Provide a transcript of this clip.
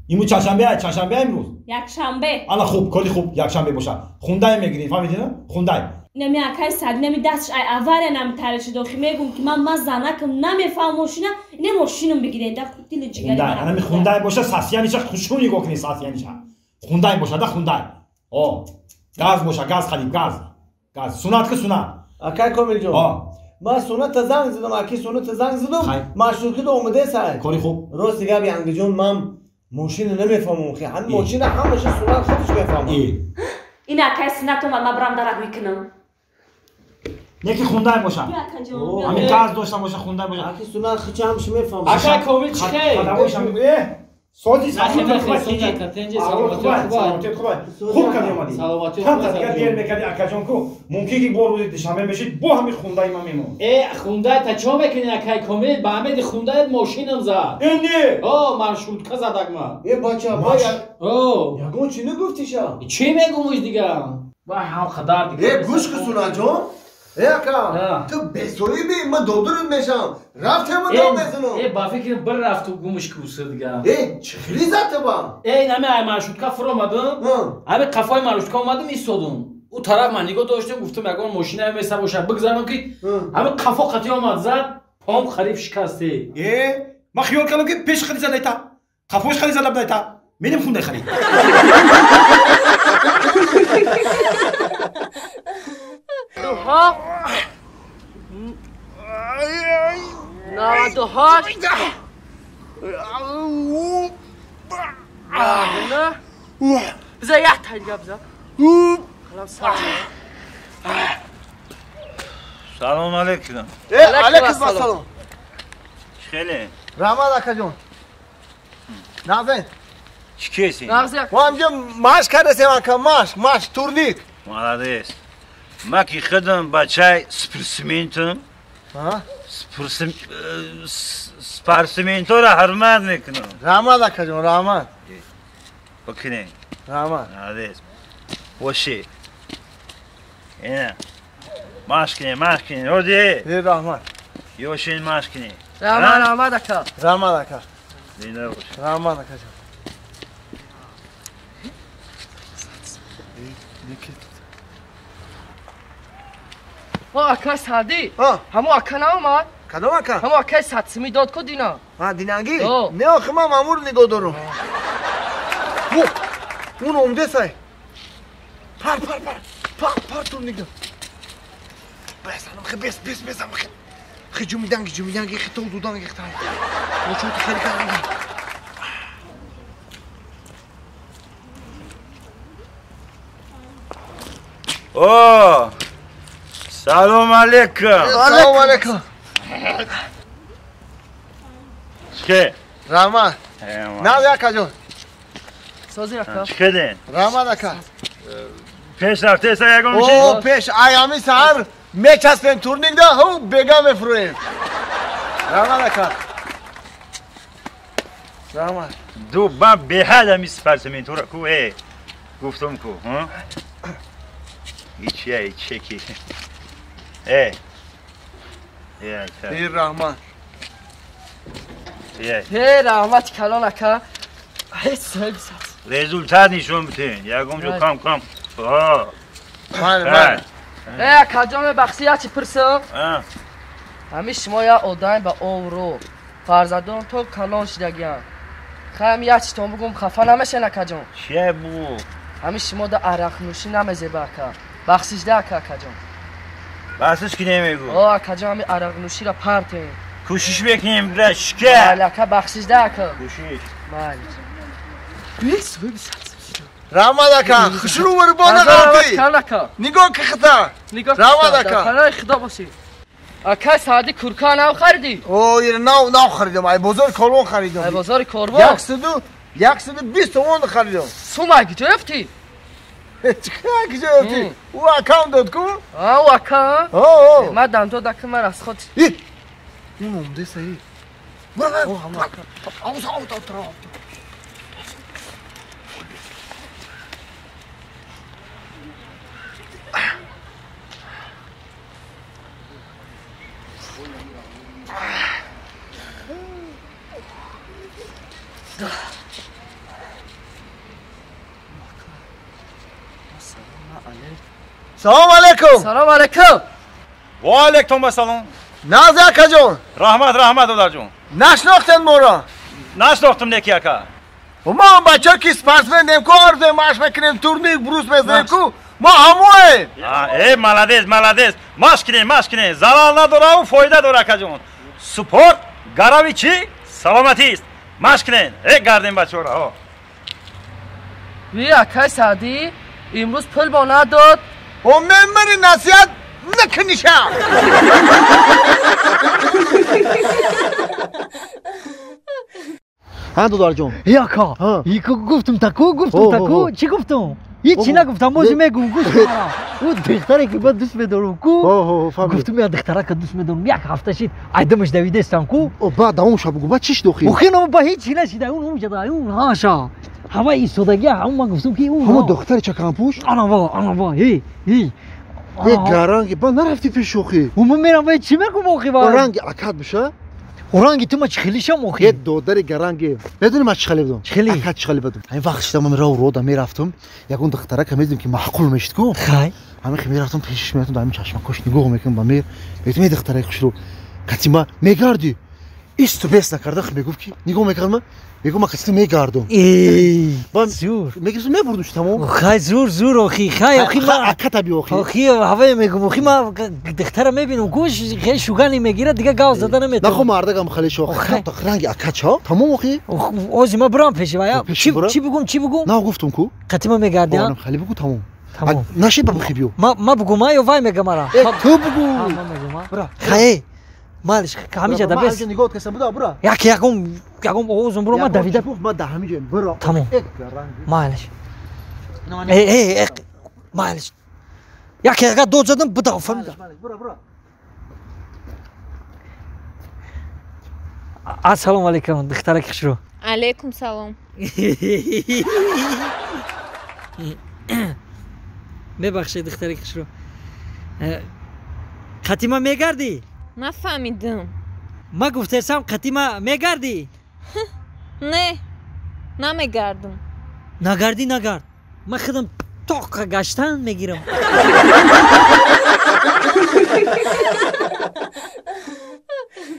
Имрӯз чандшанбе, чандшанбе имрӯз? Якшанбе. Ана хуб, кори хуб, якшанбе боша. Хундай мегирем, фаҳмидӣ на? Хундай. Нами акай Сади, нами дастш ай авария намитаришид. Охи мегум ки ман занакам намефаҳм мошина, не мошинам бигирен да дили ҷигари. Хундай, анами хундай боша, сасияниша хушрӯ нигоҳ кунед, сасияниша. Хундай боша да хундай. О, газ боша, газ хариб, газ. Газ. Сунат ки сунат. Акай Комилҷон. Ман суната занг задам, аки суната занг задам, маршруткада омадесай. Кори хуб. Рости гап, Янгиҷон, ман мошина намефаҳмам. Ҳами мошина ҳамаша сунат худаш мефаҳмам. Ин акай сунат омад, ман бирам дарак мекунам. Неки хундай боша. Ҳами газ дошта боша, хундай боша. Аки сунат хича ҳамаша мефаҳмам. Акай Комил чӣ хел? Сози саломатият хуб, хуб кардӣ омадӣ. Камтар дигар дер мекардӣ, акаҷон, ку мумкин ки бо рӯзи душанбе мешид, бо ҳами хундаи ман мемонд. Э, хундай та чо мекунӣ, акай Комил? Ба ҳамеди хундаят мошинам зад. Э, не. О, маршрутка задак ман. Э, бача, ягон чӣ нагуфтиша? Чӣ мегумуш дигар? Вай ҳам қадар дигар. Э, гӯш ки, Сунаҷон. Э, ака, ту бесоиби, ман додурат мешавам. Рафтем, дом мезанам. Э, ба фикр бир рафту гумуш куса дигар. Э, чӣ хели зад ба? Э, нами ай маршрутка фуромадам. Ҳами қафои маршрутка омадам, истодум. Ӯ тараф ман нигоҳ доштем, гуфтам ягон мошина меса бошад, бигзарам ки ҳами қафо қатӣ омад зад, пом хариб шикасте. Э, ман хиёл кардам ки пеш хари задайта. Қафош хари зада будайта. Мерем хундай харид. ها 98 نه بذار یک تا دیگه بذار. سلام علیکم. علیکم السلام. خیلی رحمت اکا جون. نازن چی کسی؟ ما همجا ماش کردیم اکا، ماش ماش تورنیک. Молодец. Ма ки худам бачаи спортсментам. Спортсментора ҳурмат мекунам. Раҳмат акаҷон, раҳмат. Бикунем. Раҳмат. Молодец. Боши. Ина. Маш кунем, маш кунем. Оди. Раҳмат. Ёшин маш кунем. Раҳмат, раҳмат ака. Раҳмат ака. Зинда бош. Раҳмат акаҷон. Акай Сади, ҳамо ака наомад? Кадом ака? Ҳамо акай садсими дод ку дина. Динангӣ? Не, охи ман мамур нигоҳ дорам. Он омдесай. Пар, пар, пар, пар, пар тур нигоҳ. Бесанам, хи бес, бес, бесам, хи. Хи ҷумиданги, ҷумиданги, хи тол дуданги, хи тай. Очоти хели карданги. О! Салом алейкум. Салом алейкум. Чӣ? Раҳмат. Нав акаҷон. Сози ака. Чӣ кардин? Раҳмат ака. Пеш рафтеса ягон чиз? О, пеш ай ҳамин саҳар мечаспем турникда, ҳу бега мефурӯем. Раҳмат ака. Раҳмат. Ду ман беҳад ҳамин спортсментора ку э гуфтам ку, ҳа? Ичия ичеки. Эй. Эй, раҳмат. Эй, раҳмат калон ака. Ҳеҷ соҳиби сад. Результат нишон битин. Ягон ҷо кам кам. Бале, бале. Эй, акаҷон, мебахшӣ, як чӣ пурсам? Ҳамин шумо як одами ба обрӯ. Фарзандон то калон шидагиянд. Хаем як читон бугум, хафа намешен, акаҷон? Чия бу? Ҳамин шумо да арақнӯшӣ намезеба, ака. Бахшишда, ака, акаҷон. Бахшиш ки намегӯ. О, акаҷон, ҳамин арақнӯширо партем. Кӯшиш мекунем, бира шика. Майли, ака, бахшишда, ака. Кӯшиш. Майли. Раҳмат ака, хушрӯ варбона қалтӣ. Нигоҳ ки хита. Раҳмат ака. Паноҳи Худо бошӣ. Ака Сади, курка нав харидӣ? О, ира нав нав харидам. Ай бозори Корвон харидам. Ай бозори Корвон? 120 сомон харидам. Сумай куҷо ёфтӣ? Чӣ куҷо ёфтӣ? Ӯ акам дод ку? А, ӯ ака? О, ман дам дод ака, ман аз худ. Он омдеса и. Аус, аус, аус. Салом алейкум. Салом алейкум. Ва алейкум ассалом. Наз акаҷон. Раҳмат, раҳмат додарҷон. Нашнохтен моро? Нашнохтум неки ака. Мо бача ки спортсменем ку, арзем маш мекунем, турник брус мезанем ку. Мо ҳамоем. Э, молодец, молодец. Маш кинем, маш кинем. Залал надора, фоида дора акаҷон. Спорт гарави чӣ? Саломатист. Маш кинем. Э, гардем бачаҳоро. Ҳо. Ви акай Саъдӣ имрӯз пул бо надод. О мемари насиҳат накуниша. Ҳа додарҷон. Яка. Гуфтум таку, гуфтум таку. Чӣ гуфтум? Ҳеҷ нагуфтам, бози мегум, гӯш кунам. Ӯ духтаре ки ман дӯст медорам ку. Гуфтум я духтарака дӯст медорам. Як ҳафта шид, айдамаш давидестам ку. Баъд давом ша бугу, баъд чӣ шид охир? Охир ба ҳеҷ чӣ нашида, ун омҷада, ун ҳаша. Ҳава истодагӣ, ҳамун ман гуфтум ки ун. Ҳамон духтари чаканпӯш? Анава, анава, ҳи, ҳи. Е гаранги, баъд нарафтӣ пеш охир? Ман мерам, баъд чӣ мегум охир? Ранги акат биша? Оранги ту ма чӣ хеле шам охир? Е додари гаранги. Медонӣ ман чӣ хеле будам? Чӣ хеле? Акат чӣ хеле будам? Ҳамин вақт шида ман рав рода мерафтам, ягон духтарака медидам ки маъқул мешид ку. Хай. Ҳамин хе мерафтам пешиш мерафтам, дар ҳамин чашмакош нигоҳ мекунам ба мер. Мегуфтам е духтараи хушрӯ, кати ма мегардӣ? Исту бес накарда мегуфт ки нигоҳ мекардам, мегуфт ман кати ту мегардам. Эй, зур. Мегирифтам мебурдам тамом. Хай зур, зур охи, хай охи ма аката би охи. Охи ҳавае мегум, охи ма духтара мебинам, гӯш хеле шугани мегирад, дига гав зада наметавонам. Нахо мардагам хеле шо. Ранги акача, тамом охи. Ози ма бурам пеши вая. Чӣ бугум, чӣ бугум? На гуфтум ку. Қати ма мегардӣ? Хеле бугу тамом. Наши ба бихи биё. Ма бугум ё вай мега мара? Ту бугу. Ма мегум. Хай. Малиш, ҳамиҷа да бес. Нигоҳ касам буда, бура. Як ягон ягон овозум буро, ма давида. Ма да ҳамиҷа бура. Тамом. Малиш. Э, э, э, малиш. Як яга дод задам, буда, фаҳмида. Бура, бура. Ассалому алайкум, духтараки хушрӯ. Алайкум салом. Мебахшед, духтараки хушрӯ. Қати ма мегардӣ? Нафаҳмидам. Ма гуфтесам қати ма мегардӣ? Не, намегардам. Нагардӣ, нагард. Ман худам тоқа гаштан мегирам.